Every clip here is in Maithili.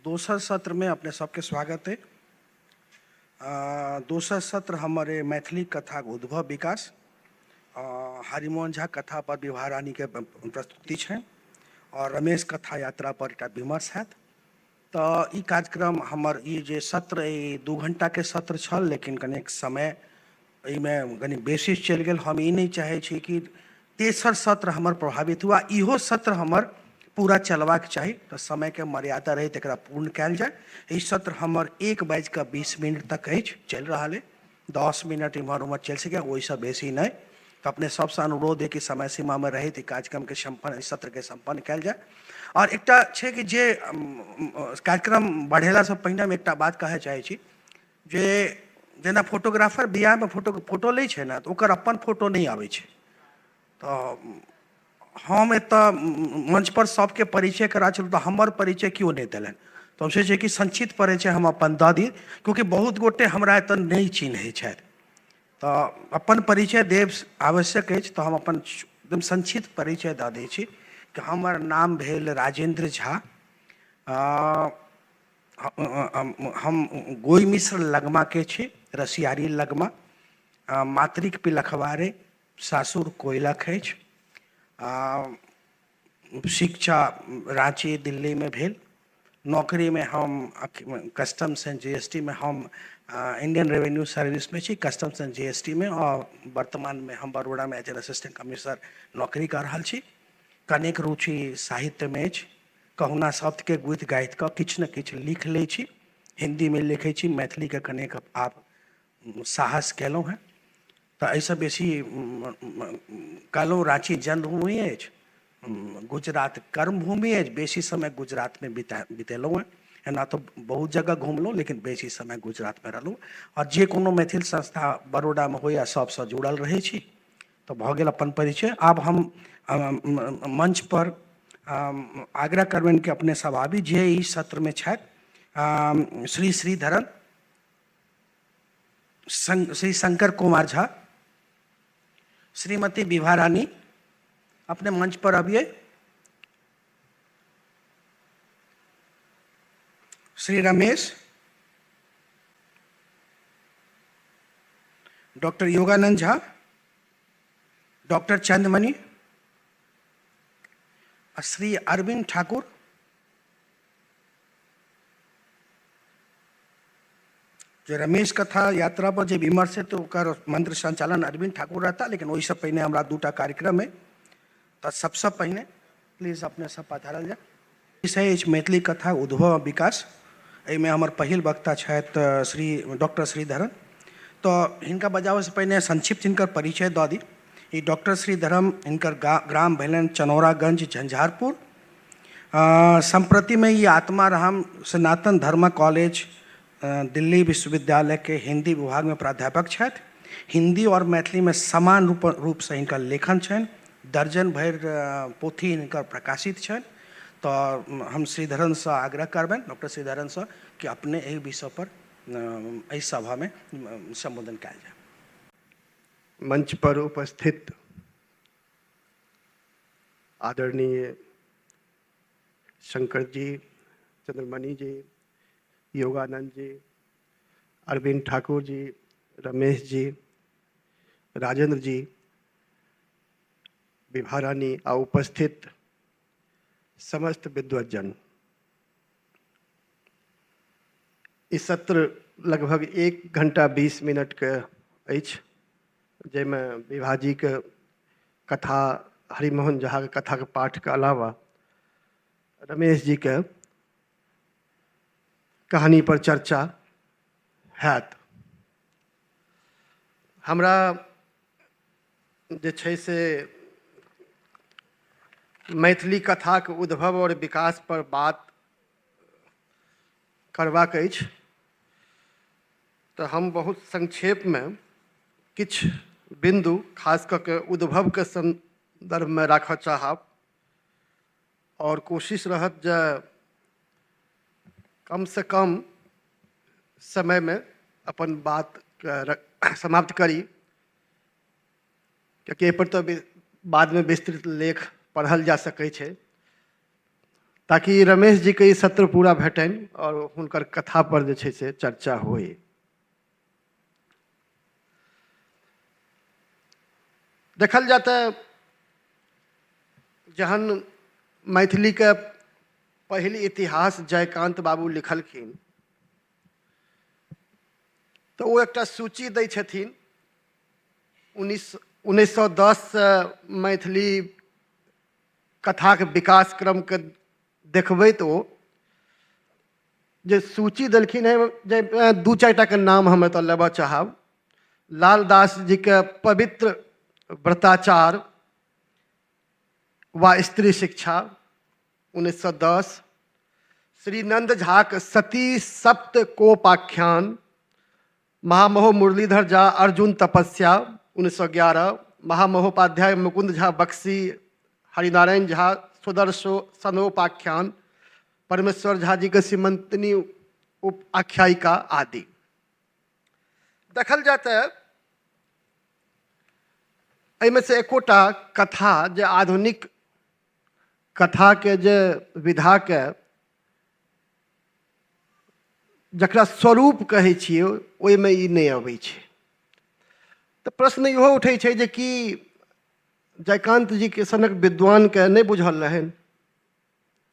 दोसर सत्रमे अपने सबके स्वागत अइ। दोसर सत्र हमर अइ मैथिली कथाक उद्भव विकास। हरिमोहन झा कथा पर विभा रानीके प्रस्तुति छनि आओर रमेश कथा यात्रा पर एकटा विमर्श हैत। तऽ ई कार्यक्रम हमर ई जे सत्र अइ 2 घंटाके सत्र छल, लेकिन कनेक समय एहिमे कनि बेसी चलि गेल। हम ई नहि चाहै छी कि तेसर सत्र हमर प्रभावित हुए, इहो सत्र हमर पूरा चलबाक चाही। तऽ समयके मर्यादा रहैत एकरा पूर्ण कयल जाय। ई सत्र हमर 1:20 तक अछि, चलि रहल अइ। 10 मिनट इम्हर उम्हर चलि सकैए, ओहिसँ बेसी नहि। तऽ अपने सबसँ अनुरोध है कि समय सीमामे रहैत ई कार्यक्रमके सम्पन्न, सत्रके सम्पन्न कयल जाय। आओर एकटा छै कि जे कार्यक्रम बढ़ेलासँ पहिने हम एकटा बात कहय चाहै छी जे जेना फोटोग्राफर बियाहमे फोटो लै छै ने, तऽ ओकर अपन फोटो नहि आबै छै। तऽ हम एतऽ मंचपर सबके परिचय करा छलहुँ, तऽ हमर परिचय केओ नहि देलनि। तऽ हम सोचै छी कि संक्षिप्त परिचय हम अपन दऽ दी, क्योंकि बहुत गोटे हमरा एतऽ नहि चिन्है छथि। तऽ अपन परिचय देब आवश्यक अछि। तऽ हम अपन एकदम संक्षिप्त परिचय दऽ दै छी कि हमर नाम भेल राजेंद्र झा। हम गोई मिश्र लगमाके छी, रसियारी लगमा, मातृक पिलखवारे, सासुर कोयलख अछि। शिक्षा राँची दिल्लीमे भेल। नौकरीमे हम कस्टम्स एंड GST मे हम इंडियन रेवेन्यू सर्विसमे छी, कस्टम्स एंड GST मे, आओर वर्तमानमे हम बड़ौदामे एज एन असिस्टेंट कमिश्नर नौकरी कऽ रहल छी। कनेक रुचि साहित्यमे अछि, कहुना शब्दके गुथि गाथि कऽ किछु ने किछु लिख लै छी। हिन्दीमे लिखै छी, मैथिलीके कनेक आब साहस केलहुँ हेँ। तऽ एहिसँ बेसी कहलहुँ राँची जन्मभूमि अछि, गुजरात कर्मभूमि अछि। बेसी समय गुजरातमे बितेलहुँ हेँ। एना तऽ बहुत जगह घुमलहुँ, लेकिन बेसी समय गुजरातमे रहलहुँ। आओर जे कोनो मैथिल संस्था बड़ौदामे होइए सबसँ जुड़ल रहै छी। तऽ भऽ गेल अपन परिचय। आब हम मंच पर आग्रह करबनि कि अपने सब आबी जे ई सत्रमे छथि। श्री श्रीधरन, श्री शंकर कुमार झा, श्रीमती विभा रानी, अपने मंच पर अबियै। श्री रमेश, डॉक्टर योगानंद झा, डॉक्टर चंद्रमणि, श्री अरविंद ठाकुर, जे रमेश कथा यात्रा पर जे विमर्श है तो ओकर मंत्र संचालन अरविंद ठाकुर रहता, लेकिन ओहिसँ पहिने हमरा 2टा कार्यक्रम है। तऽ सबसँ पहिने प्लीज अपने सब पधारल जाय। विषय अछि मैथिली कथा उद्भव आ विकास। एहिमे हमर पहिल वक्ता छथि श्री डॉक्टर श्रीधरन। तऽ हिनका बजाबैसँ पहिने संक्षिप्त हिनकर परिचय दऽ दी। ई डॉक्टर श्रीधरन, हिनकर ग्राम भेलनि चनौरागंज, झंझारपुर। सम्प्रतिमे ई आत्माराम सनातन धर्म कॉलेज, दिल्ली विश्वविद्यालयके हिन्दी विभागमे प्राध्यापक छथि। हिन्दी आओर मैथिलीमे समान रूपसँ हिनकर लेखन छनि। दर्जन भरि पोथी हिनकर प्रकाशित छनि। तऽ हम श्रीधरनसँ आग्रह करबनि, डॉक्टर श्रीधरनसँ, कि अपने एहि विषय पर एहि सभामे सम्बोधन कयल जाय। मंच पर उपस्थित आदरणीय शंकर जी, चंद्रमणि जी, योगानंद जी, अरविंद ठाकुर जी, रमेश जी, राजेंद्र जी, विभा रानी आ उपस्थित समस्त विद्वज्जन। ई सत्र लगभग 1 घंटा 20 मिनट के अछि, जाहिमे विभा जी के कथा, हरिमोहन झा के कथा के पाठ के अलावा रमेश जी के कहानी पर चर्चा हैत। हमरा जे छै से मैथिली कथाके उद्भव आओर विकास पर बात करबाक अछि, तऽ हम बहुत संक्षेपमे किछु बिन्दु खास कऽ के उद्भवके सन्दर्भमे राखऽ चाहब आओर कोशिश रहत जे कमसँ कम समयमे अपन बातके समाप्त करी, कियाकि एहिपर तऽ बादमे विस्तृत लेख पढ़ल जा सकै छै। ताकि रमेश जीके ई सत्र पूरा भेटनि आओर हुनकर कथापर जे छै से चर्चा होइ। देखल जाय तऽ जहन मैथिलीके पहिल इतिहास जयकान्त बाबू लिखलखिन तऽ ओ एकटा सूची दै छथिन 1910सँ मैथिली कथाके विकास क्रमके देखबैत ओ जे सूची देलखिन हेँ, जाहिमे दू चारि टाके नाम हम एतऽ लेबऽ चाहब। लालदास जीके पवित्र व्रताचार वा स्त्री शिक्षा 1910, श्रीनन्द झाक सती सप्त कोपाख्यान, महामहो मुरलीधर झा अर्जुन तपस्या 1911, महामहोपाध्याय मुकुंद झा बक्सी हरिनारायण झा सुदर्शो सनोपाख्यान, परमेश्वर झा जी के सीमंतनी उप आख्यायिका आदि। देखल जाय तऽ एहिमे से एकोटा कथा जे आधुनिक कथाके जे विधाके जकरा स्वरूप कहै छियै ओहिमे ई नहि अबै छै। तऽ प्रश्न इहो उठै छै जे कि जयकान्त जीके सनक विद्वानके नहि बुझल रहनि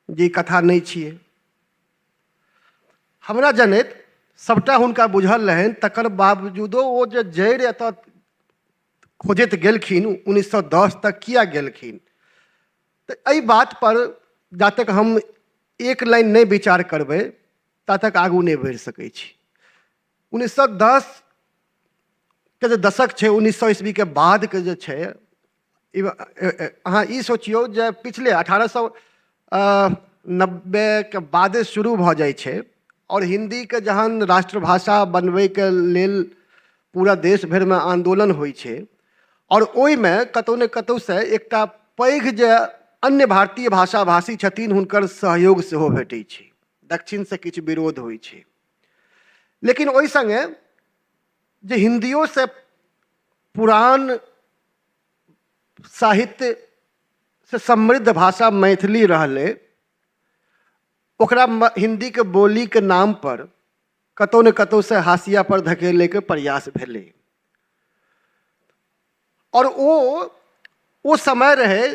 जे ई कथा नहि छियै? हमरा जनैत सभटा हुनका बुझल रहनि, तकर बावजूदो ओ जे जड़ि एतऽ खोजैत गेलखिन 1910 तक किया गेलखिन? तऽ एहि बातपर जा तक हम एक लाइन नहि विचार करबै ता तक आगू नहि बढ़ि सकै छी। 1910के जे दशक छै, 1900 ईस्वीके बादके जे छै, अहाँ ई सोचियौ जे पिछले 1890के बादे शुरू भऽ जाइ छै आओर हिन्दीके जहन राष्ट्रभाषा बनबैके लेल पूरा देश भरिमे आन्दोलन होइ छै आओर ओहिमे कतहु ने कतहुसँ एकटा पैघ जे अन्य भारतीय भाषा भाषी छथिन हुनकर सहयोग सेहो भेटै छै, दक्षिणसँ किछु विरोध होइ छै, लेकिन ओहि सङ्गे जे हिन्दियोसँ पुरान साहित्यसँ समृद्ध भाषा मैथिली रहलै, ओकरा हिन्दीके बोलीके नामपर कतहु ने कतहुसँ हाशियापर धकेलैके प्रयास भेलै। आओर ओ समय रहै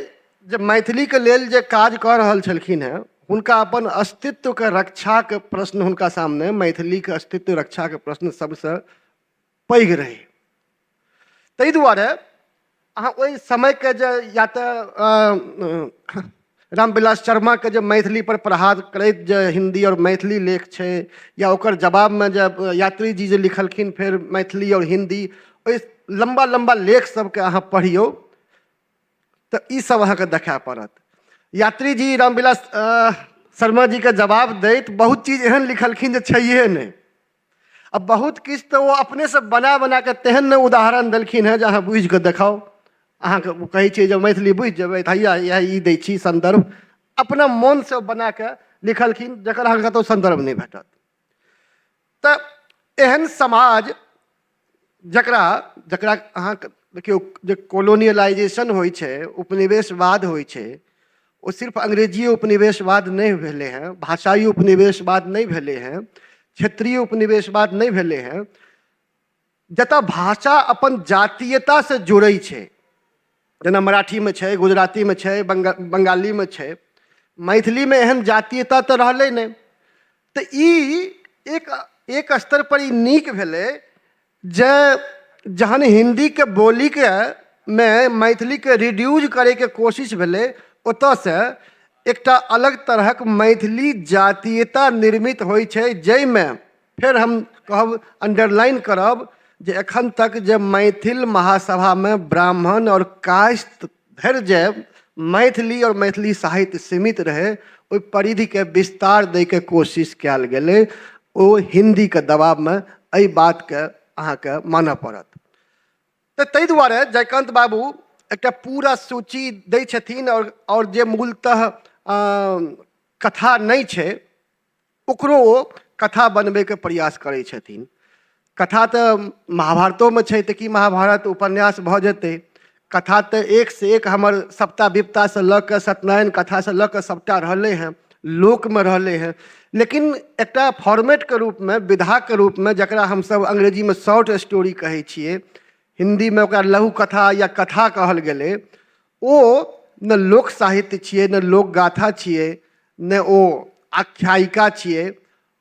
जे मैथिलीके लेल जे काज कऽ रहल छलखिन हेँ हुनका अपन अस्तित्वके रक्षाके प्रश्न हुनका सामने मैथिलीके अस्तित्व रक्षाके प्रश्न सबसँ पैघ रहै। ताहि दुआरे अहाँ ओहि समयके जे या तऽ रामविलास शर्माके जे मैथिली पर प्रहार करैत जे हिन्दी आओर मैथिली लेख छै, या ओकर जवाबमे जे यात्री जी जे लिखलखिन फेर मैथिली आओर हिन्दी, ओहि लम्बा लम्बा लेख सबके अहाँ पढ़ियौ तऽ ई सब अहाँके देखाय पड़त। यात्री जी रामविलास शर्मा जीके जवाब दैत बहुत चीज एहन लिखलखिन जे छैहे नहि, आ बहुत किछु तऽ ओ अपनेसँ बना बना कऽ तेहन ने उदाहरण देलखिन हेँ जे अहाँ बुझि कऽ देखाउ। अहाँके कहै छियै जे मैथिली बुझि जेबै तऽ हैया इएह ई दै छी सन्दर्भ, अपना मोनसँ बना कऽ लिखलखिन जकर अहाँके कतहु सन्दर्भ नहि भेटत। तऽ एहन समाज जकरा जकरा अहाँके देखियौ जे कोलोनियलाइजेशन होइ छै, उपनिवेशवाद होइ छै, ओ सिर्फ अंग्रेजी उपनिवेशवाद नहि भेलै हेँ, भाषाई उपनिवेशवाद नहि भेलै हेँ, क्षेत्रीय उपनिवेशवाद नहि भेलै हेँ। जतऽ भाषा अपन जातीयतासँ जुड़ै छै, जेना मराठीमे छै, गुजरातीमे छै, बंगालीमे छै, मैथिलीमे एहन जातीयता तऽ रहलै नहि। तऽ ई एक एक स्तर पर ई नीक भेलै जे जहन हिन्दीके बोलीके मे मैथिलीके रिड्यूज करैके कोशिश भेलै, ओतऽसँ एकटा अलग तरहक मैथिली जातीयता निर्मित होइ छै, जाहिमे फेर हम कहब, अंडरलाइन करब जे एखन तक जे मैथिल महासभामे ब्राह्मण आओर कायस्थ धरि जे मैथिली आओर मैथिली साहित्य सीमित रहै, ओहि परिधिके विस्तार दैके कोशिश कयल गेलै ओ हिन्दीके दबावमे। एहि बातके अहाँके मानऽ पड़त। तऽ ताहि दुआरे जयकान्त बाबू एकटा पूरा सूची दै छथिन आओर जे मूलतः कथा नहि छै ओकरो ओ कथा बनबैके प्रयास करै छथिन। कथा तऽ महाभारतोमे छै, तऽ की महाभारत उपन्यास भऽ जेतै? कथा तऽ एकसँ एक हमर सप्ता विपतासँ लऽ कऽ सत्यनारायण कथासँ लऽ कऽ सभटा रहलै हेँ। लोकमे रहलै हेँ। लेकिन एकटा फॉर्मेटके रूपमे, विधाके रूपमे, जकरा हमसभ अंग्रेजीमे शॉर्ट स्टोरी कहै छियै, हिन्दीमे ओकरा लघु कथा या कथा कहल गेलै, ओ ने लोक साहित्य छियै, ने लोक गाथा छियै, ने ओ आख्यायिका छियै।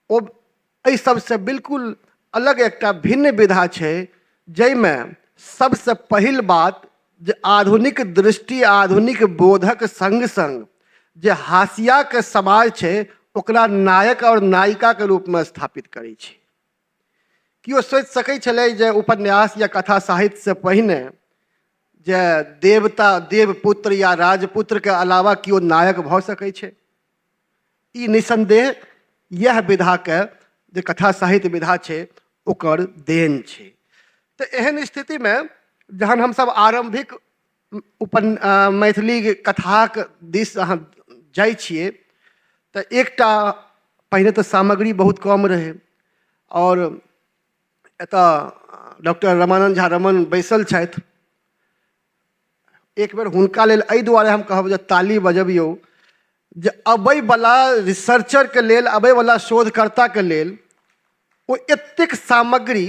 ओ एहि सबसँ बिल्कुल अलग एकटा भिन्न विधा छै, जाहिमे सबसँ पहिल बात जे आधुनिक दृष्टि, आधुनिक बोधक सङ्ग सङ्ग जे हाशियाके समाज छै ओकरा नायक आओर नायिकाके रूपमे स्थापित करै छै। केओ सोचि सकै छलै जे उपन्यास या कथा साहित्यसँ पहिने जे देवता, देवपुत्र या राजपुत्रके अलावा केओ नायक भऽ सकै छै? ई निसन्देह इएह विधाके जे कथा साहित्य विधा छै ओकर देन छै। तऽ एहन स्थितिमे जहन हमसभ आरम्भिक मैथिली कथाक दिस अहाँ जाइ छियै तऽ एकटा पहिने तऽ सामग्री बहुत कम रहै। आओर एतऽ डॉक्टर रमानन्द झा रमन बैसल छथि, एक बेर हुनका लेल एहि दुआरे हम कहब जे ताली बजबियौ जे अबैवला रिसर्चरके लेल, अबैवला शोधकर्ताके लेल ओ एतेक सामग्री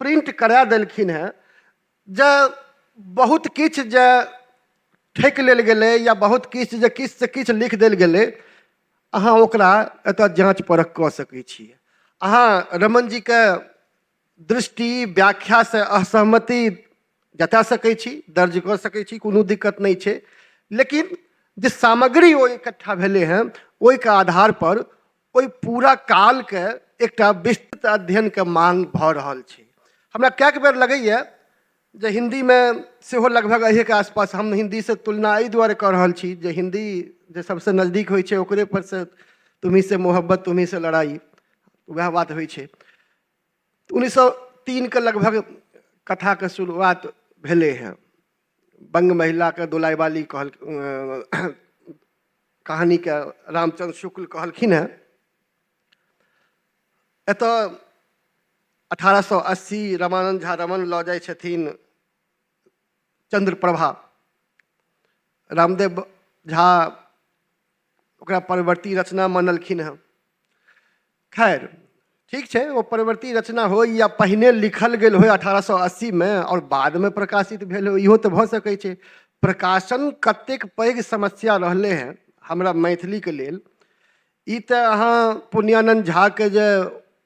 प्रिंट करा देलखिन हेँ जे बहुत किछु जे ठकि लेल गेलै या बहुत किछु जे किछुसँ किछु लिख देल गेलै, अहाँ ओकरा एतऽ जाँच परख कऽ सकै छियै। अहाँ रमण जीके दृष्टि व्याख्यासँ असहमति जता सकै छी, दर्ज कऽ सकै छी, कोनो दिक्कत नहि छै। लेकिन जे सामग्री ओ इकट्ठा भेलै हेँ ओहिके आधारपर ओहि पूरा कालके एकटा विस्तृत अध्ययनके मांग भऽ रहल छै। हमरा कएक बेर लगैए जे हिन्दीमे सेहो लगभग एहिके आसपास, हम हिन्दीसँ तुलना एहि दुआरे कऽ रहल छी जे हिन्दी जे सबसँ नजदीक होइ छै ओकरे पर से तुम्ही से मोहब्बत तुम्ही से लड़ाई वएह बात होइ छै। 1903के लगभग कथाके शुरुआत भेलै हेँ। बंग महिलाके दोलाइवाली कहल कहानीके रामचन्द्र शुक्ल कहलखिन हेँ। एतऽ 1880 रमानन्द झा रमण लऽ जाइ छथिन चन्द्रप्रभा, रामदेव झा ओकरा परवर्ती रचना मानलखिन हेँ। खैर ठीक छै, ओ परवर्ती रचना होइ या पहिने लिखल गेल होइ 1880मे आओर बादमे प्रकाशित भेल होइ, इहो तऽ भऽ सकै छै। प्रकाशन कतेक पैघ समस्या रहलै हेँ हमरा मैथिलीके लेल, ई तऽ अहाँ पुण्यानन्द झाके जे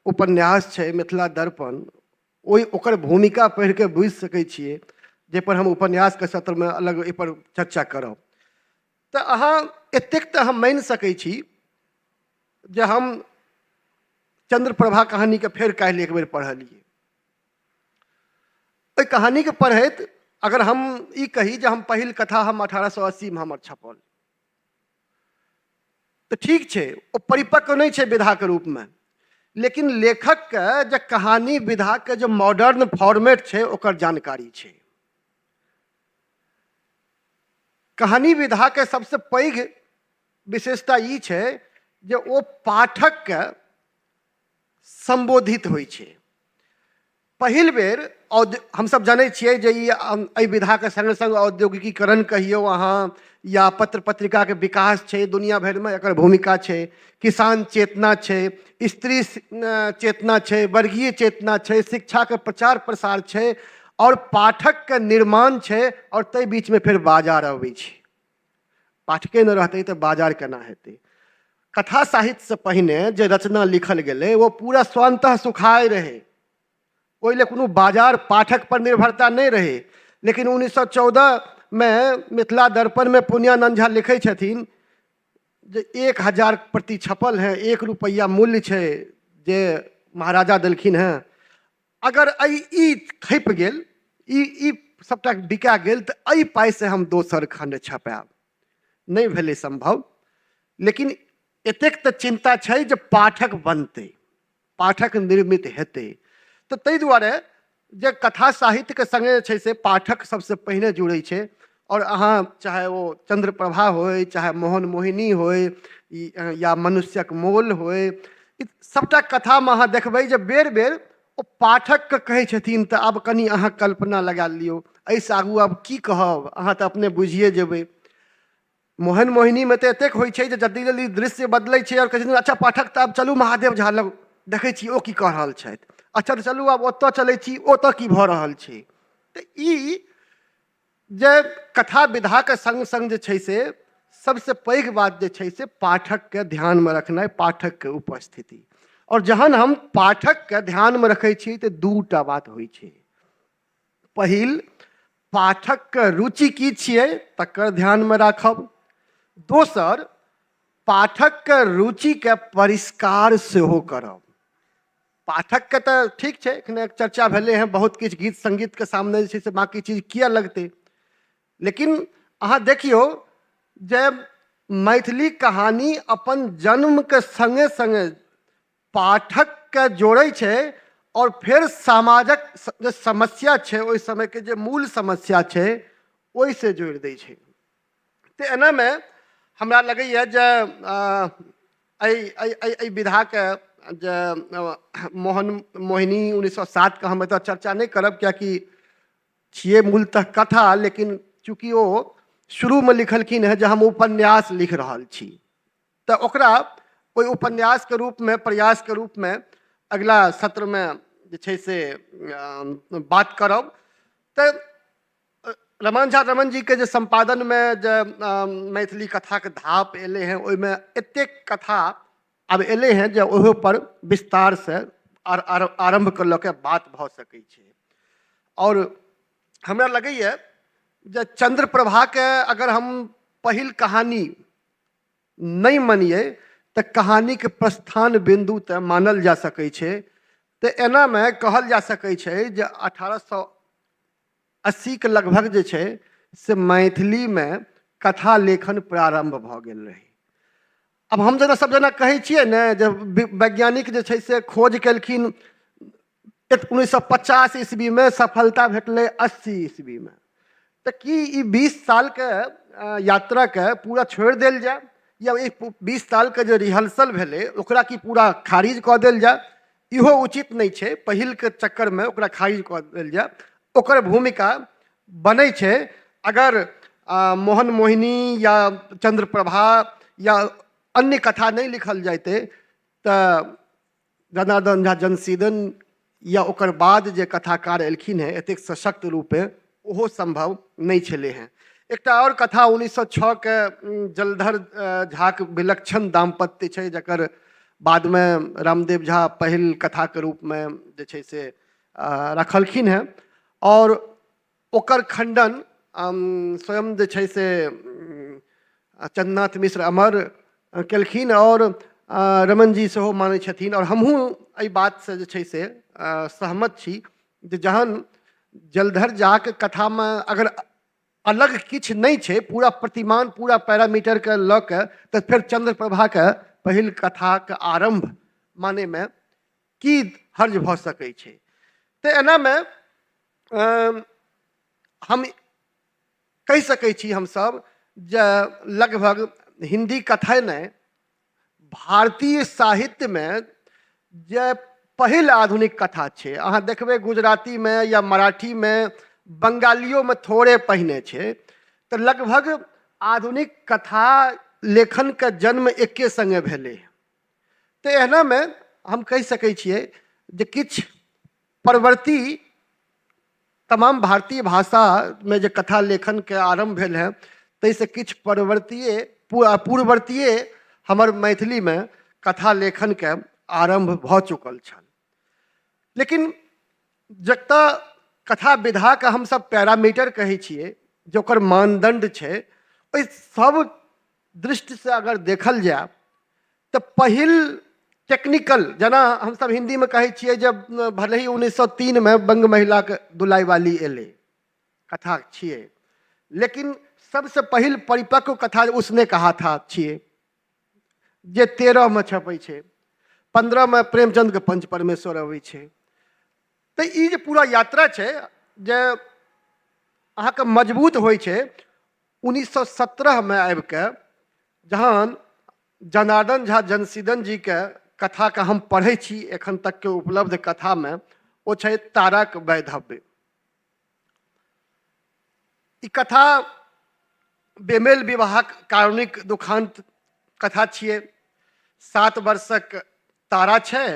उपन्यास छै मिथिला दर्पण, ओहि ओकर भूमिका पढ़िके बुझि सकै छियै, जाहिपर हम उपन्यासके सत्रमे अलग एहिपर चर्चा करब। तऽ अहाँ एतेक तऽ हम मानि सकै छी जे हम चन्द्रप्रभा कहानीके फेर काल्हि एक बेर पढ़लियै। ओहि कहानीके पढ़ैत अगर हम ई कही जे हम पहिल कथा हम 1880मे हमर छपल तऽ ठीक छै, ओ परिपक्व नहि छै विधाके रूपमे, लेकिन लेखकके जे कहानी विधाके जे मॉडर्न फॉर्मेट छै ओकर जानकारी छै। कहानी विधाके सबसँ पैघ विशेषता ई छै जे ओ पाठकके सम्बोधित होइ छै। पहिल बेर हमसब जनै छियै जे ई एहि विधाके सङ्ग सङ्ग औद्योगिकीकरण कहियौ अहाँ या पत्र पत्रिकाके विकास छै, दुनिया भरिमे एकर भूमिका छै, किसान चेतना छै, स्त्री चेतना छै, वर्गीय चेतना छै, शिक्षाके प्रचार प्रसार छै आओर पाठकके निर्माण छै, आओर ताहि बीचमे फेर बाजार अबै छै। पाठके नहि रहतै तऽ बाजार केना हेतै? कथा साहित्यसँ पहिने जे रचना लिखल गेलै ओ पूरा स्वान्तः सुखाय रहै, ओहि लए कोनो बाजार पाठक पर निर्भरता नहि रहै। लेकिन 1914मे मिथिला दर्पणमे पुण्यानन्द झा लिखै छथिन जे 1000 प्रति छपल है, 1 रुपैआ मूल्य छै जे महाराजा देलखिन हेँ। अगर एहि ई खपि गेल, ई सबटा बिका गेल तऽ एहि पाइसँ हम दोसर खण्ड छपायब। नहि भेलै सम्भव, लेकिन एतेक तऽ चिन्ता छै जे पाठक बनतै, पाठक निर्मित हेतै। तऽ ताहि दुआरे जे कथा साहित्यके सङ्गे जे छै से पाठक सबसँ पहिने जुड़ै छै। आओर अहाँ चाहे ओ चन्द्रप्रभा होइ, चाहे मोहन मोहिनी होइ या मनुष्यक मोल होइ, ई सबटा कथामे अहाँ देखबै जे बेर बेर ओ पाठकके कहै छथिन तऽ आब कनि अहाँ कल्पना लगा लियौ, एहिसँ आगू आब की कहब, अहाँ तऽ अपने बुझिए जेबै। मोहन मोहिनीमे तऽ एतेक होइ छै जे जल्दी जल्दी दृश्य बदलै छै आओर कहै छथिन अच्छा पाठक तऽ आब चलू महादेव झा लग देखै छी ओ की कऽ रहल छथि, अच्छा तऽ चलू आब ओतऽ चलै छी, ओतऽ की भऽ रहल छै। तऽ ई जे कथा विधाके सङ्ग सङ्ग जे छै से सबसँ पैघ बात जे छै से पाठकके ध्यानमे रखनाइ, पाठकके उपस्थिति। आओर जहन हम पाठकके ध्यानमे रखै छी तऽ दूटा बात होइ छै। पहिल, पाठकके रुचि की छियै तकर ध्यानमे राखब। दोसर, पाठकके रुचिके परिष्कार सेहो करब। पाठकके तऽ ठीक छै, एखने चर्चा भेलै हँ, बहुत किछु गीत सङ्गीतके सामने जे छै से बाँकी चीज किए लगतै, लेकिन अहाँ देखियौ जे मैथिली कहानी अपन जन्मके सङ्गे सङ्गे पाठकके जोड़ै छै आओर फेर समाजक जे समस्या छै, ओहि समयके जे मूल समस्या छै, ओहिसँ जोड़ि दै छै। तऽ एनामे हमरा लगैए जे एहि एहि एहि एहि विधाके जे मोहन मोहिनी 1907के हम एतऽ चर्चा नहि करब, किएकि छियै मूलतः कथा, लेकिन चूँकि ओ शुरूमे लिखलखिन हेँ जे हम उपन्यास लिख रहल छी, तऽ ओकरा ओहि उपन्यासके रूपमे, प्रयासके रूपमे अगिला सत्रमे जे छै से बात करब। तऽ रमण झा रमण जीके जे सम्पादनमे जे मैथिली कथाके धाप एलै हेँ, ओहिमे एतेक कथा आब एलै हेँ जे ओहोपर विस्तारसँ आरम्भके लऽ कऽ बात भऽ सकै छै। आओर हमरा लगैए जे चन्द्रप्रभाके अगर हम पहिल कहानी नहि मानियै तऽ कहानीके प्रस्थान बिन्दु तऽ मानल जा सकै छै। तऽ एनामे कहल जा सकै छै जे 1880के लगभग जे छै से मैथिलीमे कथा लेखन प्रारम्भ भऽ गेल रहै। आब हम जेना सब जेना कहै छियै ने जे वैज्ञानिक जे छै से खोज केलखिन 1950 ईस्वीमे, सफलता भेटलै 80 ईस्वीमे, तऽ की ई 20 सालके यात्राके पूरा छोड़ि देल जाय या ई 20 सालके जे रिहर्सल भेलै ओकरा की पूरा खारिज कऽ देल जाय? इहो उचित नहि छै। पहिलके चक्करमे ओकरा खारिज कऽ देल जाय। ओकर भूमिका बनै छै अगर मोहन मोहिनी या चन्द्रप्रभा या अन्य कथा नहि लिखल जइतै तऽ जनार्दन झा जनसीदन या ओकर बाद जे कथाकार एलखिन हेँ एतेक सशक्त रूपे, ओहो सम्भव नहि छलै हेँ। एकटा आओर कथा 1906के जलधर झाक विलक्षण दाम्पत्य छै, जकर बादमे रामदेव झा पहिल कथाके रूपमे जे छै से रखलखिन हेँ, आओर ओकर खण्डन स्वयं जे छै से चन्द्रनाथ मिश्र अमर केलखिन, आओर रमणजी सेहो मानै छथिन, आओर हमहूँ एहि बातसँ जे छै से सहमत छी जे जहन जलधर झाके कथामे अगर अलग किछु नहि छै, पूरा प्रतिमान पूरा पैरामीटरके लऽ कऽ, तऽ फेर चन्द्रप्रभाके पहिल कथाके आरम्भ मानैमे की हर्ज भऽ सकै छै? तऽ एनामे हम कहि सकै छी हमसभ जे लगभग हिन्दी कथे नहि, भारतीय साहित्यमे जे पहिल आधुनिक कथा छै, अहाँ देखबै गुजरातीमे या मराठीमे, बंगालियोमे थोड़े पहिने छै, तऽ लगभग आधुनिक कथा लेखनके जन्म एके सङ्गे भेलै। तऽ एहनामे हम कहि सकै छियै जे किछु परवर्ती तमाम भारतीय भाषामे जे कथा लेखनके आरम्भ भेल हेँ, ताहिसँ किछु परवर्तीय पूर्ववर्तीय हमर मैथिलीमे कथा लेखनके आरम्भ भऽ चुकल छल। लेकिन जतऽ कथा विधाके हमसभ पैरामीटर कहै छियै, जे ओकर मानदण्ड छै, ओहि सब दृष्टिसँ अगर देखल जाय तऽ पहिल टेक्निकल, जेना हमसभ हिन्दीमे कहै छियै जे भले ही 1903मे बंग महिलाके दुलाइवाली एलै कथा छियै, लेकिन सबसँ पहिल परिपक्व कथा उसने कहा था छियै, जे 13मे छपै छै, 15मे प्रेमचन्दके पंच परमेश्वर अबै छै। तऽ ई जे पूरा यात्रा छै जे अहाँके मजबूत होइ छै 1917मे आबिके, जहन जनार्दन झा जनसीदन जीके कथाके हम पढ़ै छी, एखन तकके उपलब्ध कथामे ओ छै तारक वैधव्य। ई कथा बेमेल विवाहक कारुणिक दुखान्त कथा छियै। 7 वर्षक तारा छै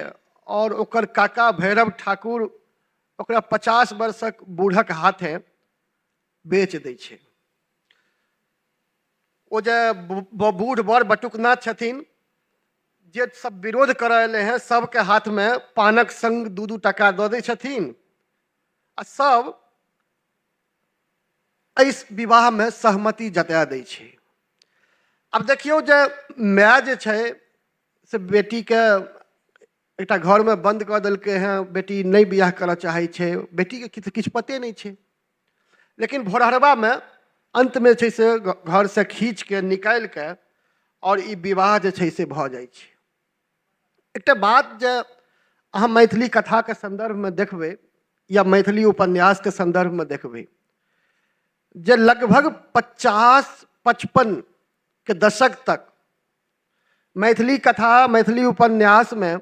आओर ओकर काका भैरव ठाकुर ओकरा 50 वर्षक बूढ़क हाथे बेच दै छै। ओ जे बूढ़ बड़ बटुकनाथ छथिन, जे सब विरोध करऽ एलै हेँ, सबके हाथमे पानक संग 2-2 टाका दऽ दै छथिन आ सब एहि विवाहमे सहमति जता दै छै। आब देखियौ जे माय जे छै से बेटीके एकटा घरमे बन्द कऽ देलकै हेँ, बेटी नहि बियाह करऽ चाहै छै, बेटीके किछु पते नहि छै। लेकिन भोरहरबामे अन्तमे छै से घरसँ खींचके निकालिके आओर ई विवाह जे छै से भऽ जाइ छै। एकटा बात जे अहाँ मैथिली कथाके सन्दर्भमे देखबै या मैथिली उपन्यासके सन्दर्भमे देखबै जे लगभग 50-55 के दशक तक मैथिली कथा मैथिली उपन्यासमे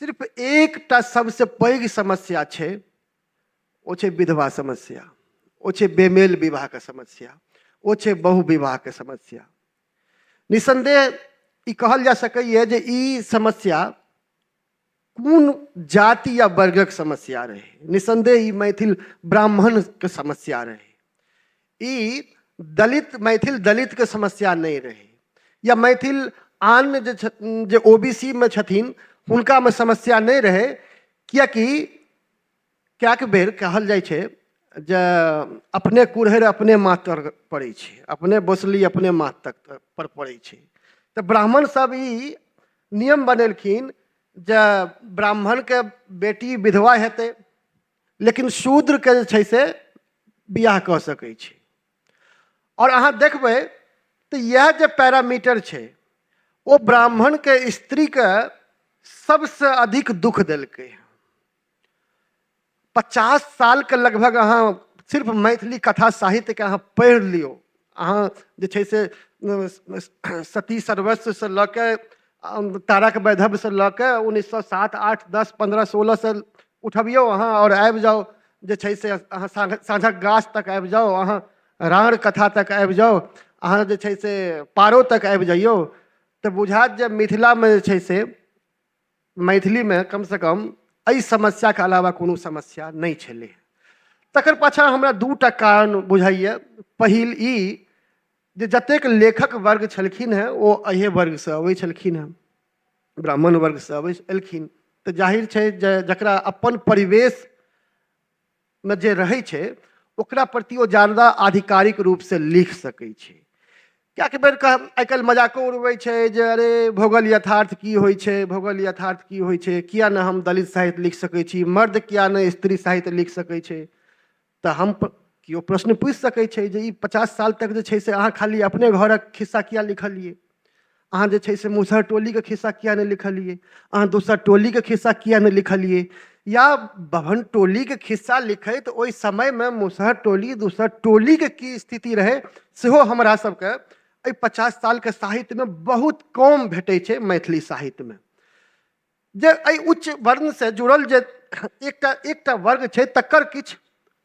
सिर्फ एकटा सबसँ पैघ समस्या छै, ओ छै विधवा समस्या, ओ छै बेमेल विवाहके समस्या, ओ छै बहु विवाहके समस्या। निसन्देह ई कहल जा सकैए जे ई समस्या कोन जाति या वर्गक समस्या रहै। निसन्देह ई मैथिल ब्राह्मणके समस्या रहै, ई दलित मैथिल दलितके समस्या नहि रहै, या मैथिल आन जे ओ बी सी मे छथिन हुनकामे समस्या नहि रहै। किएकि कएक बेर कहल जाइ छै जे अपने कुरहरि अपने माथ तर पड़ै छै, अपने बोसली अपने माथ तक पर पड़ै छै। तऽ ब्राह्मण सब ई नियम बनेलखिन जे ब्राह्मणके बेटी विधवा हेतै लेकिन शूद्रके जे छै से बियाह कऽ सकै छै। आओर अहाँ देखबै तऽ इएह जे पैरामीटर छै ओ ब्राह्मणके स्त्रीके सबसँ अधिक दुःख देलकै। 50 सालके लगभग अहाँ सिर्फ मैथिली कथा साहित्यके अहाँ पढ़ि लियौ, अहाँ जे छै से सती सर्वस्वसँ लऽ के तारक वैधव्यसँ लऽ के 1907, 8, 10, 15, 16 से उठबियौ अहाँ आओर आबि जाउ जे छै से अहाँ साँझक गाछ तक आबि जाउ, अहाँ राँड़ कथा तक आबि जाउ, अहाँ जे छै से पारो तक आबि जइयौ तऽ बुझायत जे मिथिलामे जे छै से मैथिलीमे कमसँ कम एहि समस्याके अलावा कोनो समस्या नहि छलै। तकर पाछाँ हमरा 2टा कारण बुझाइए। पहिल ई जे जतेक लेखक वर्ग छलखिन हेँ ओ एहि वर्गसँ अबै छलखिन हेँ, ब्राह्मण वर्गसँ अबै एलखिन, तऽ जाहिर छै जे जकरा अपन परिवेशमे जे रहै छै ओकरा प्रति ओ ज्यादा आधिकारिक रूपसँ लिख सकै छै। कएक बेर आइ काल्हि मजाको उड़बै छै जे अरे भोगल यथार्थ की होइ छै, भोगल यथार्थ की होइ छै, किया नहि हम दलित साहित्य लिख सकै छी, मर्द किया नहि स्त्री साहित्य लिख सकै छै। तऽ हम केओ प्रश्न पूछि सकै छै जे ई 50 साल तक जे छै से अहाँ खाली अपने घरक खिस्सा किया लिखलियै, अहाँ जे छै से मुसहर टोलीके खिस्सा किया नहि लिखलियै, अहाँ दोसर टोलीके खिस्सा किया नहि लिखलियै, या बभन टोलीके खिस्सा लिखैत ओहि समयमे मुसहर टोली दोसर टोलीके की स्थिति रहै सेहो हमरा सबके एहि 50 सालके साहित्यमे बहुत कम भेटै छै। मैथिली साहित्यमे जे एहि उच्च वर्णसँ जुड़ल जे एकटा एकटा वर्ग छै तकर किछु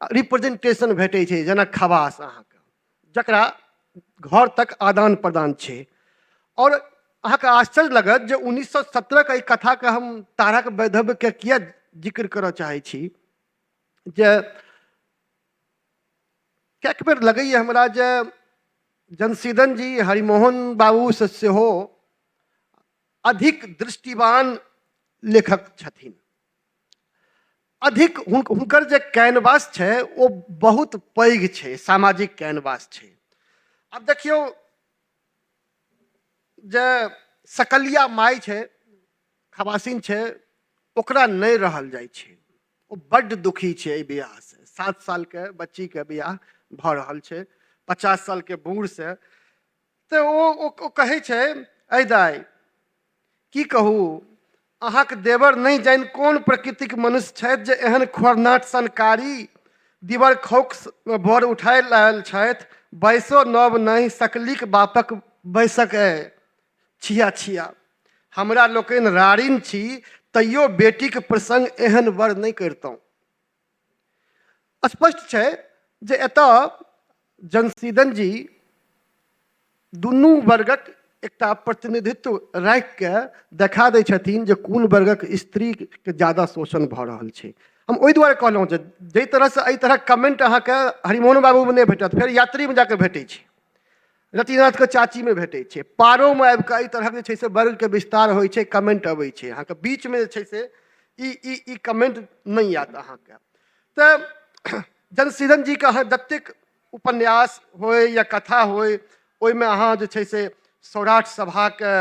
रिप्रेजेंटेशन भेटै छै, जेना खवास अहाँके जकरा घर तक आदान प्रदान छै। आओर अहाँके आश्चर्य लागत जे 1917 के एहि कथाके हम तारक वैधव्यके किया जिक्र करऽ चाहै छी, जे कएक बेर लगैए हमरा जे जनसीदन जी हरिमोहन बाबूसँ सेहो अधिक दृष्टिवान लेखक छथिन, अधिक हुनकर जे कैनवास छै ओ बहुत पैघ छै, सामाजिक कैनवास छै। आब देखियौ जे सकलिया माय छै, खबासिन छै, ओकरा नहि रहल जाइ छै, ओ बड्ड दुखी छै एहि बियाहसँ। 7 सालके बच्चीके बियाह भऽ रहल छै 50 सालके बूढ़सँ, तऽ ओ कहै छै अइ दाइ की कहू, अहाँके देवर नहि जानि कोन प्रकृतिक मनुष्य छथि जे एहन खोरनाट सनकारी दिवर खौक बर उठाय लायल छथि, वयसो नव नहि, सकलीक बापक वयसक अइ, छिया छिया हमरा लोकनि रारिन छी तैयो बेटीक प्रसंग एहन वर नहि करितहुँ। स्पष्ट छै जे एतऽ जनसीदन जी दुनू वर्गक एकटा प्रतिनिधित्व राखिके देखा दै छथिन जे कोन वर्गक स्त्रीके ज्यादा शोषण भऽ रहल छै। हम ओहि दुआरे कहलहुँ जे जाहि तरहसँ एहि तरहक कमेंट अहाँके हरिमोहन बाबूमे नहि भेटत, फेर यात्रीमे जाके भेटै छै, रतिनाथके चाचीमे भेटै छै, पारोमे आबिकऽ एहि तरहक जे छै से वर्गके विस्तार होइ छै, कमेंट अबै छै। अहाँके बीचमे जे छै से ई ई ई कमेंट नहि आयत अहाँके। तऽ जनसीदन जीके अहाँ जतेक उपन्यास होइ या कथा होइ, ओहिमे अहाँ जे छै से सौराठ सभाके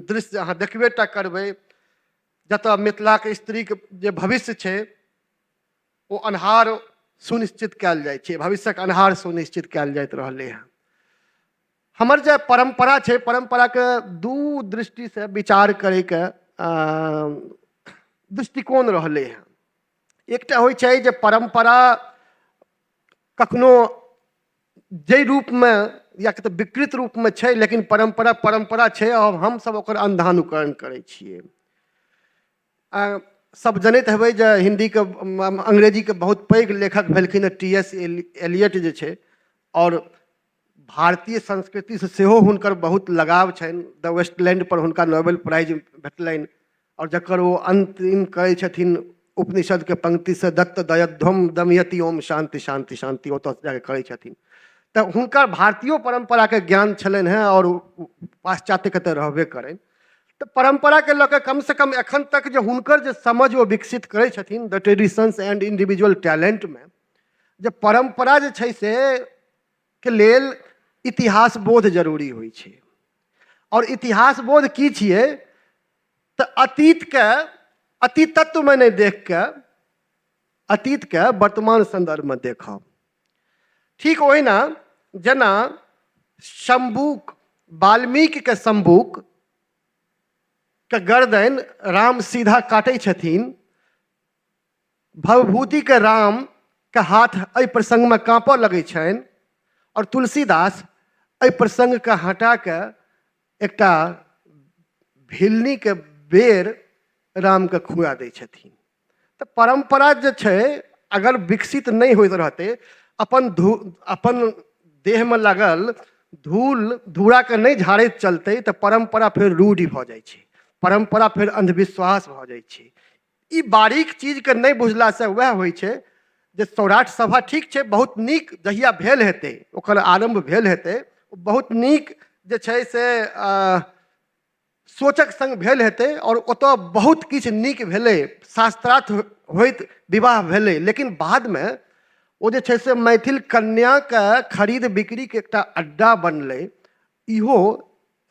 दृश्य अहाँ देखबे टा करबै, जतऽ मिथिलाके स्त्रीके जे भविष्य छै ओ अन्हार सुनिश्चित कयल जाइ छै, भविष्यक अन्हार सुनिश्चित कयल जाइत रहलै हँ। हमर जे परम्परा छै, परम्पराके दू दृष्टिसँ विचार करैके दृष्टिकोण रहलै हँ। एकटा होइ छै जे परम्परा कखनो जाहि रूपमे या तऽ विकृत रूपमे छै, लेकिन परम्परा परम्परा छै आओर हमसभ ओकर अन्धानुकरण करै छियै। सब जनैत हेबै जे हिन्दीके अंग्रेजीके बहुत पैघ लेखक भेलखिन टी एस एलियट जे छै, आओर भारतीय संस्कृतिसँ सेहो हुनकर बहुत लगाव छनि। द वेस्टलैंड पर हुनका नोबेल प्राइज भेटलनि, आओर जकर ओ अन्तिम करै छथिन उपनिषदके पंक्तिसँ दत्त दयध्वम दमयति ओम शान्ति शान्ति शान्ति, ओतऽ जाके करै छथिन। तऽ हुनकर भारतीयो परम्पराके ज्ञान छलनि हेँ आओर पाश्चात्यके तऽ रहबे करनि। तऽ परम्पराके लऽ कऽ कमसँ कम एखन तक जे हुनकर जे समझ ओ विकसित करै छथिन द ट्रेडिशंस एंड इंडिविजुअल टैलेंटमे, जे परम्परा जे छै से के लेल इतिहास बोध जरूरी होइ छै। आओर इतिहास बोध की छियै तऽ अतीतके अतीतत्वमे नहि देख कऽ अतीतके वर्तमान सन्दर्भमे देखब। ठीक ओहिना जेना शम्बूक, वाल्मीकिके शम्बूक के गर्दनि राम सीधा काटै छथिन, भवभूतिके रामके हाथ एहि प्रसङ्गमे काँपऽ लगै छनि, आओर तुलसीदास एहि प्रसङ्गके हटा कऽ एकटा भिलनीके बेर रामके खुआ दै छथिन। तऽ परम्परा जे छै अगर विकसित नहि होइत रहतै, अपन देहमे लागल धूल धूराके नहि झाड़ैत चलतै, तऽ परम्परा फेर रूढ़ि भऽ जाइ छै, परम्परा फेर अन्धविश्वास भऽ जाइ छै। ई बारीक चीजके नहि बुझलासँ वएह होइ छै जे सौराठ सभा ठीक छै, बहुत नीक जहिया भेल हेतै, ओकर आरम्भ भेल हेतै, ओ बहुत नीक जे छै से सोचक सङ्ग भेल हेतै आओर ओतऽ बहुत किछु नीक भेलै, शास्त्रार्थ होइत विवाह भेलै, लेकिन बादमे ओ जे छै से मैथिल कन्याके खरीद बिक्रीके एकटा अड्डा बनलै। इहो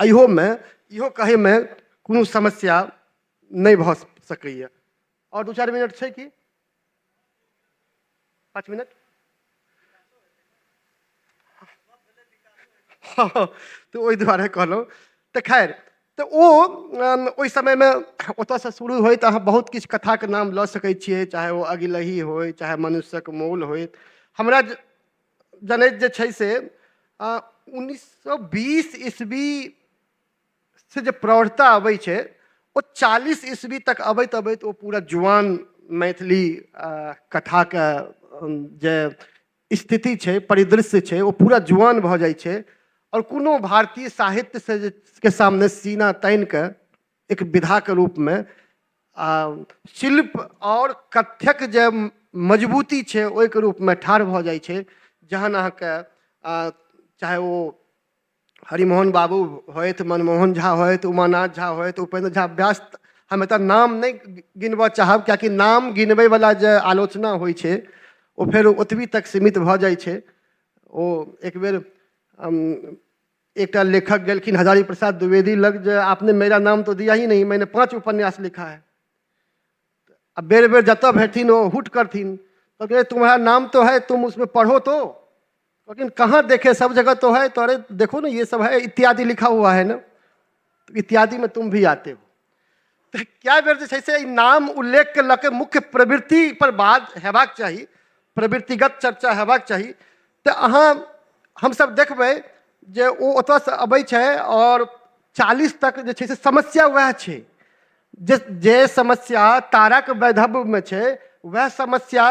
इहोमे इहो कहैमे कोनो समस्या नहि भऽ सकैए। आओर 2-4 मिनट छै कि 5 मिनट? हँ, तऽ ओहि दुआरे कहलहुँ। तऽ खैर, तऽ ओ ओहि समयमे ओतऽसँ शुरू होइत अहाँ बहुत किछु कथाके नाम लऽ सकै छियै, चाहे ओ अगिलही होइ, चाहे मनुष्यक मोल होइ। हमरा जनैत जे छै से 1920 ईस्वी से जे प्रौढ़ता अबै छै ओ 40 ईस्वी तक अबैत अबैत ओ पूरा जुआन मैथिली कथाके जे स्थिति छै, परिदृश्य छै, ओ पूरा जुआन भऽ जाइ छै आओर कोनो भारतीय साहित्य से जे के सामने सीना तानि कऽ एक विधाके रूपमे शिल्प आओर कथ्यक जे मजबूती छै ओहिके रूपमे ठाढ़ भऽ जाइ छै। जहन अहाँके चाहे ओ हरिमोहन बाबू होथि, मनमोहन झा होथि, उमानाथ झा होथि, उपेन्द्र झा व्यास, हम एतऽ नाम नहि गिनबऽ चाहब, कियाकि नाम गिनबैवला जे आलोचना होइ छै ओ फेर ओतबी तक सीमित भऽ जाइ छै। ओ एक बेर एकटा लेखक गेलखिन हजारी प्रसाद द्विवेदी लग जे आपने मेरा नाम तो दिया ही नहीं, मैंने 5 उपन्यास लिखा है। आ बेर बेर जतऽ भेटथिन ओ हुट करथिन, कहलखिन तुम्हारा नाम तो है, तुम उसमें पढ़ो तो। कहलखिन कहाँ देखे, सब जगह तो है, तो अरे देखो ना ये सब है, इत्यादि लिखा हुआ है ना, इत्यादि में तुम भी आते हो। तऽ कए बेर जे छै से ई नाम उल्लेखके लऽ कऽ मुख्य प्रवृत्ति पर बात हेबाक चाही, प्रवृत्तिगत चर्चा हेबाक चाही। तऽ अहाँ हमसब देखबै जे ओ ओतऽसँ अबै छै आओर 40 तक जे छै से समस्या वएह छै, जे समस्या ताराक वैधव्यमे छै वएह समस्या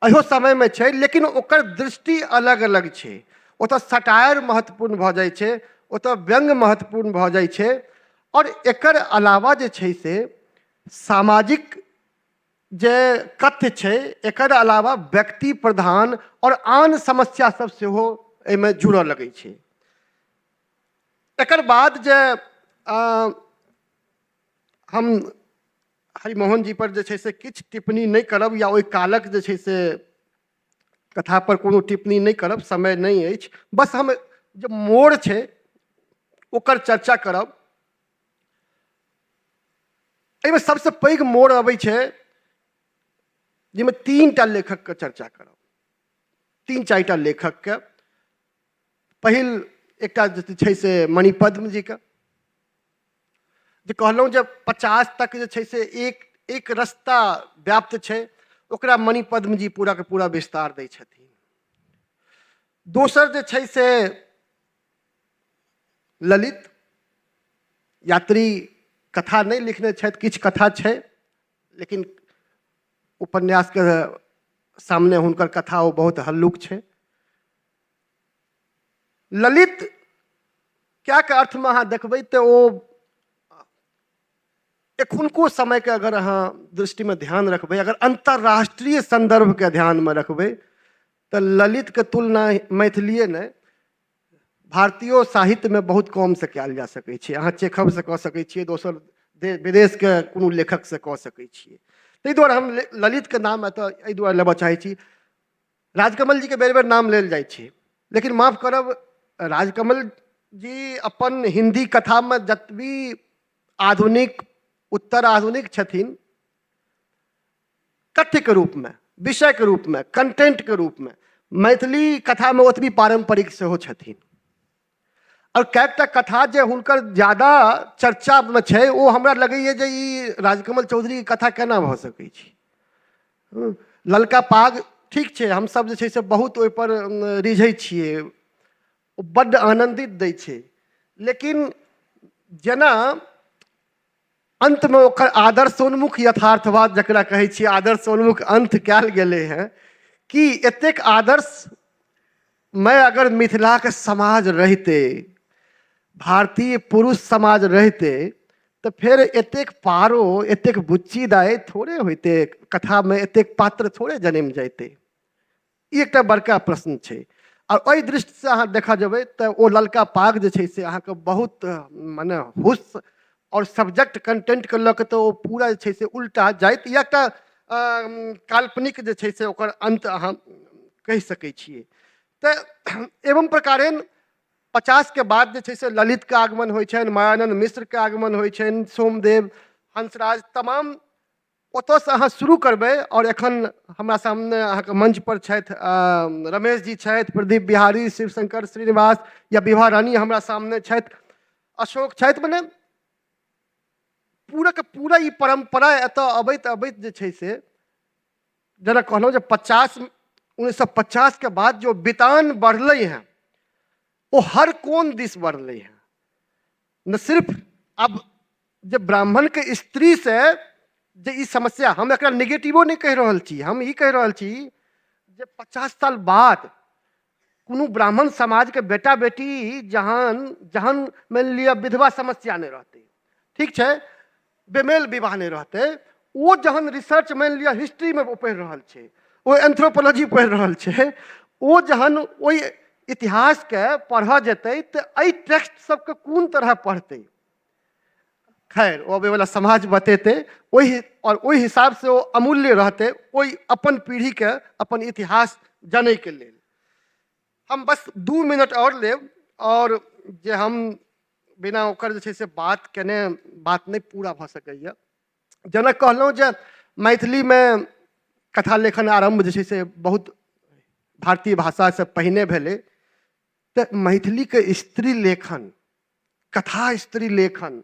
एहो समयमे छै, लेकिन ओकर दृष्टि अलग अलग छै। ओतऽ सटायर महत्वपूर्ण भऽ जाइ छै, ओतय व्यङ्ग्य महत्वपूर्ण भऽ जाइ छै। आओर एकर अलावा जे छै से सामाजिक जे कथ्य छै, एकर अलावा व्यक्ति प्रधान आओर आन समस्या सब सेहो एहिमे जुड़ऽ लगै छै। एकर बाद जे हम हरिमोहन जी पर जे छै से किछु टिप्पणी नहि करब या ओहि कालक जे छै से कथा पर कोनो टिप्पणी नहि करब, समय नहि अछि। बस हम जे मोड़ छै ओकर चर्चा करब। एहिमे सबसँ पैघ मोड़ अबै छै जाहिमे 3टा लेखकके चर्चा करब, 3-4टा लेखकके। पहिल एकटा जे छै से मणिपद्म जीके, जे कहलहुँ जे 50 तक जे छै से एक एक रस्ता व्याप्त छै, ओकरा मणिपद्म जी पूराके पूरा विस्तार दै छथिन। दोसर जे छै से ललित यात्री कथा नहि लिखने छथि, किछु कथा छै लेकिन उपन्यासके सामने हुनकर कथा ओ बहुत हल्लुक छै। ललित कएक अर्थमे अहाँ देखबै तऽ ओ एखुनको समयके अगर अहाँ दृष्टिमे ध्यान रखबै, अगर अन्तर्राष्ट्रीय सन्दर्भके ध्यानमे रखबै तऽ ललितके तुलना मैथिलीए नहि भारतीयो साहित्यमे बहुत कमसँ कयल जा सकै छै। अहाँ चेखवसँ कऽ सकै छियै, दोसर विदेशके कोनो लेखकसँ कऽ सकै छियै। ताहि दुआरे हम ललितके नाम एतऽ एहि दुआरे लेबऽ चाहै छी। राजकमल जीके बेर बेर नाम लेल जाइ छै, लेकिन माफ करब, राजकमल जी अपन हिन्दी कथामे जतबी आधुनिक उत्तर आधुनिक छथिन कथ्यके रूपमे, विषयके रूपमे, कंटेंटके रूपमे, मैथिली कथामे ओतबी पारम्परिक सेहो छथिन। आओर कएकटा कथा जे हुनकर ज्यादा चर्चामे छै ओ हमरा लगैए जे ई राजकमल चौधरीके कथा केना भऽ सकै छै। ललका पाग ठीक छै, हमसब जे छै से बहुत ओहिपर रिझै छियै, ओ बड्ड आनन्दित दै छै, लेकिन जेना अन्तमे ओकर आदर्शोन्मुख यथार्थवाद जकरा कहै छियै, आदर्शोन्मुख अन्त कयल गेलै हँ कि एतेक आदर्शमय अगर मिथिलाके समाज रहितै, भारतीय पुरुष समाज रहितै, तऽ फेर एतेक पारो, एतेक बुच्ची दाइ थोड़े होइतै, कथामे एतेक पात्र थोड़े जनमि जइतै। ई एकटा बड़का प्रश्न छै। आओर एहि दृष्टिसँ अहाँ देखऽ जेबै तऽ ओ ललका पाग जे छै से अहाँके बहुत मने हुस आओर सब्जेक्ट कंटेंटके लऽ कऽ तऽ ओ पूरा जे छै से उल्टा जाइत, या एकटा काल्पनिक जे छै से ओकर अन्त अहाँ कहि सकै छियै। तऽ एवं प्रकारेण 50के बाद जे छै से ललितके आगमन होइ छनि, मायानन्द मिश्रके आगमन होइ छनि, सोमदेव, हंसराज, तमाम ओतऽसँ अहाँ शुरू करबै। आओर एखन हमरा सामने अहाँके मंच पर छथि रमेश जी छथि, प्रदीप बिहारी, शिवशंकर श्रीनिवास या विभा रानी हमरा सामने छथि, अशोक छथि, मने पूरा के पूरा ई परम्परा एतऽ अबैत अबैत जे छै से जेना कहलहुँ जे 1950 के बाद जो बितान बढ़लै हँ ओ हर कोन दिस बढ़लै हँ। न सिर्फ अब जे ब्राह्मणके स्त्रीसँ जे ई समस्या, हम एकरा नेगेटिवो नहि कहि रहल छी, हम ई कहि रहल छी जे 50 साल बाद कोनो ब्राह्मण समाजके बेटा बेटी जहन जहन मानि लिअ विधवा समस्या नहि रहतै, ठीक छै, बेमेल विवाह नहि रहतै, ओ जहन रिसर्च मानि लिअ हिस्ट्रीमे ओ पढ़ि रहल छै, ओ एंथ्रोपोलॉजी पढ़ि रहल छै, ओ जहन ओहि इतिहासके पढ़ऽ जेतै तऽ एहि टेक्स्ट सबके कोन तरह पढ़तै। खैर ओ अबैवला समाज बतेतै ओहि, आओर ओहि हिसाबसँ ओ अमूल्य रहतै ओहि अपन पीढ़ीके अपन इतिहास जनैके लेल। हम बस 2 मिनट आओर लेब, आओर जे हम बिना ओकर जे छै से बात केने बात नहि पूरा भऽ सकैए। जेना कहलहुँ जे मैथिलीमे कथा लेखन आरम्भ जे छै से बहुत भारतीय भाषासँ पहिने भेलै, तऽ मैथिलीके स्त्री लेखन, कथा स्त्री लेखन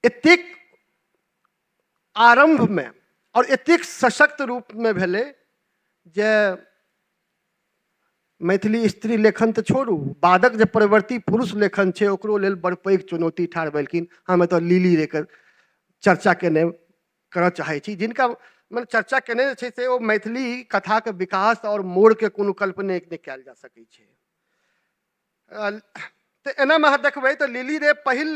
एतेक आरम्भमे आओर एतेक सशक्त रूपमे भेलै जे मैथिली स्त्री लेखन तऽ छोड़ू, बादक जे परवर्ती पुरुष लेखन छै ओकरो लेल बड़ पैघ चुनौती ठाढ़ भेलखिन। हम एतऽ लिली रेके चर्चा केने करऽ चाहै छी, जिनका मने चर्चा केने जे छै से ओ मैथिली कथाके विकास आओर मोड़के कोनो कल्पने नहि कयल जा सकै छै। तऽ तऽ एनामे अहाँ देखबै तऽ लिली रे पहिल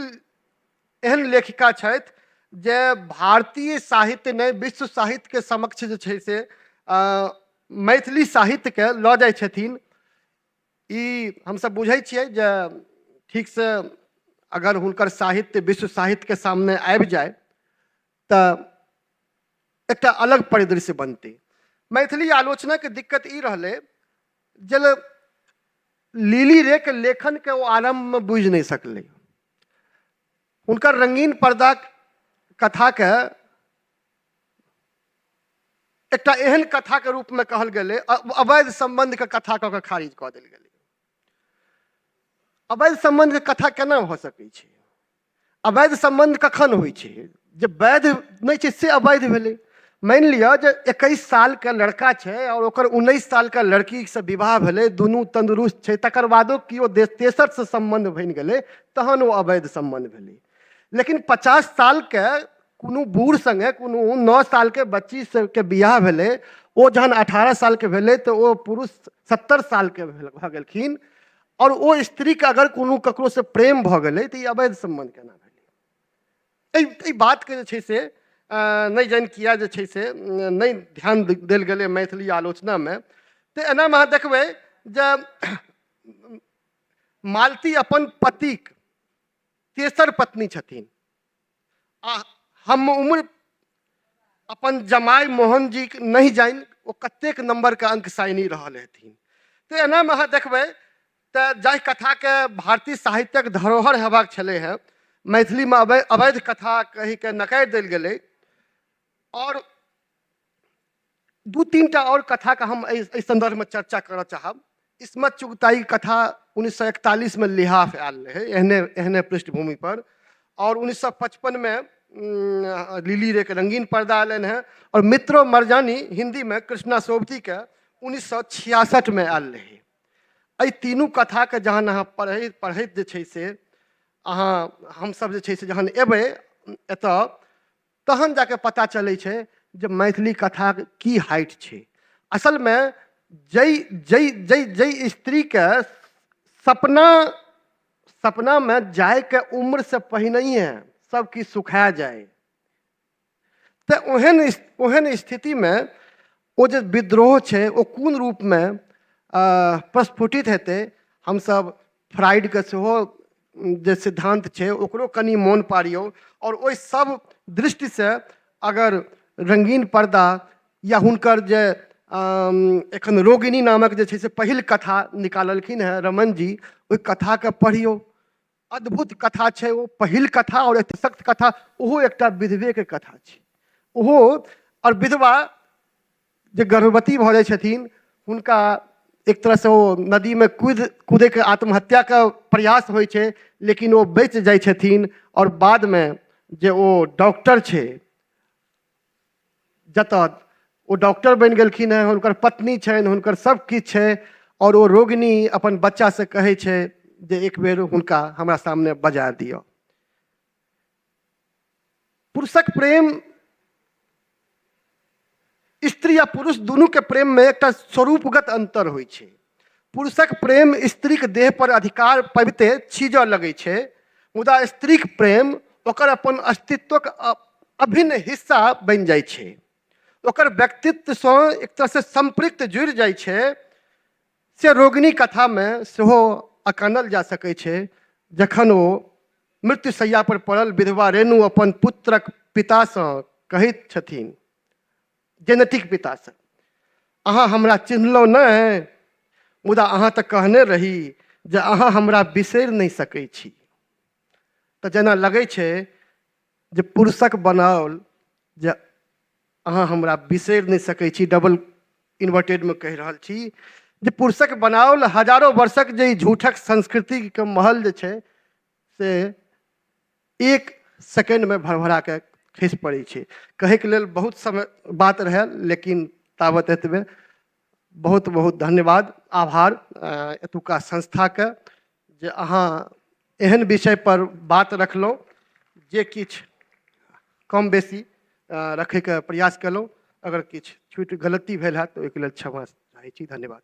एहन लेखिका छथि जे भारतीय साहित्य नहि, विश्व साहित्यके समक्ष जे छै से मैथिली साहित्यके लऽ जाइ छथिन। ई हमसब बुझै छियै जे ठीकसँ अगर हुनकर साहित्य विश्व साहित्यके सामने आबि जाय तऽ एकटा अलग परिदृश्य बनतै। मैथिली आलोचनाके दिक्कत ई रहलै जे लिली रेके लेखनके ओ आरम्भमे बुझि नहि सकलै। हुनकर रंगीन पर्दा कथाके एकटा एहन कथाके रूपमे कहल गेलै, अवैध सम्बन्धके कथा कऽ के खारिज कऽ देल गेलै। अवैध सम्बन्धके कथा केना भऽ सकै छै? अवैध सम्बन्ध कखन होइ छै? जे वैध नहि छै से अवैध भेलै। मानि लिअ जे 21 सालके लड़का छै आओर ओकर 19 सालके लड़कीसँ विवाह भेलै, दुनू तन्दुरुस्त छै, तकर बादो केओ तेसरसँ सम्बन्ध बनि गेलै, तहन ओ अवैध सम्बन्ध भेलै। लेकिन 50 सालके कोनो बूढ़ सङ्गे कोनो 9 सालके बच्ची सबके बियाह भेलै, ओ जहन 18 सालके भेलै तऽ ओ पुरुष 70 सालके भऽ गेलखिन, आओर ओ स्त्रीके अगर कोनो ककरोसँ प्रेम भऽ गेलै तऽ ई अवैध सम्बन्ध केना भेलै? एहि बातके जे छै से नहि जानि किया जे छै से नहि ध्यान देल गेलै मैथिली आलोचनामे। तऽ एनामे अहाँ देखबै जे मालती अपन पतिक तेसर पत्नी छथिन आ हम उम्र अपन जमाय मोहन जी नहि जानि ओ कतेक नम्बरके अंक साइनी रहल हेथिन। तऽ एनामे अहाँ देखबै तऽ जाहि कथाके भारतीय साहित्यक धरोहर हेबाक छलै हेँ, मैथिलीमे अवैध कथा कहिके नकारि देल गेलै। आओर 2-3 टा आओर कथाके हम एहि सन्दर्भमे चर्चा करऽ चाहब। इस्मत चुगताई कथा 1941 में लिहाफ आयल रहै एहने पृष्ठभूमि पर, और 1955 में लिली रे के रंगीन पर्दा आयल हैं, और मित्रो मरजानी हिंदी में कृष्णा सोबती के 1966 में आयल रहे। एहि तीनू कथाके जहन अहाँ पढ़ैत जे छै से अहाँ हमसब जे छै से जहन एबै एतऽ तहन जाके पता चलै छै जे मैथिली कथाके की हाइट छै। असलमे जै जै जै जै स्त्रीके सपनामे जाइके उम्रसँ पहिनहिए सब किछु सुखा जाइ, तऽ ओहन स्थितिमे ओ जे विद्रोह छै ओ कोन रूपमे प्रस्फुटित हेतै। हमसब फ्राइडके सेहो जे सिद्धान्त छै ओकरो कनि मोन पारियौ, आओर ओहि सब दृष्टिसँ अगर रंगीन पर्दा या हुनकर जे एखन रोगिणी नामक जे छै से पहिल कथा निकाललखिन हेँ रमण जी, ओहि कथाके पढ़ियौ, अद्भुत कथा छै ओ पहिल कथा, आओर एते सख्त कथा, ओहो एकटा विधवेके कथा छै ओहो। आओर विधवा जे गर्भवती भऽ जाइ छथिन हुनका एक तरहसँ ओ नदीमे कूदैके आत्महत्याके प्रयास होइ छै, लेकिन ओ बचि जाइ छथिन। आओर बादमे जे ओ डॉक्टर छै, जतऽ ओ डॉक्टर बनि गेलखिन हेँ, हुनकर पत्नी छनि, हुनकर सब किछु छै, आओर ओ रोगिणी अपन बच्चासँ कहै छै जे एक बेर हुनका हमरा सामने बजा दिअ। पुरुषक प्रेम स्त्री आ पुरुष दुनूके प्रेममे एकटा स्वरूपगत अन्तर होइ छै। पुरुषक प्रेम स्त्रीके देह पर अधिकार पाबिते छीजऽ लगै छै, मुदा स्त्रीक प्रेम ओकर अपन अस्तित्वक अभिन्न हिस्सा बनि जाइ छै, ओकर व्यक्तित्वसँ एक तरहसँ सम्पृक्त जुड़ि जाइ छै। से रोगिणी कथामे सेहो अकानल जा सकै छै, जखन ओ मृत्युशय्या पर पड़ल विधवा रेणु अपन पुत्रक पितासँ कहैत छथिन, जेनेटिक पितासँ, अहाँ हमरा चिन्हलहुँ नहि, मुदा अहाँ तऽ कहने रही जे अहाँ हमरा बिसरि नहि सकै छी। तऽ जेना लगै छै जे पुरुषक बनाओल जे अहाँ हमरा बिसरि नहि सकै छी, डबल इन्वर्टेडमे कहि रहल छी जे पुरुषक बनाओल हजारो वर्षक जे ई झूठक संस्कृतिके महल जे छै से एक सेकेंडमे भरभराके खसि पड़ै छै। कहैके लेल बहुत समय बात रहै, लेकिन ताबत एतबे। बहुत बहुत धन्यवाद, आभार एतुका संस्थाके जे अहाँ एहन विषय पर बात रखलहुँ, जे किछु कम बेसी रखैके प्रयास केलहुँ। अगर किछु छूटि गलती भेल हैत तऽ ओहिके लेल क्षमा चाहै छी। धन्यवाद।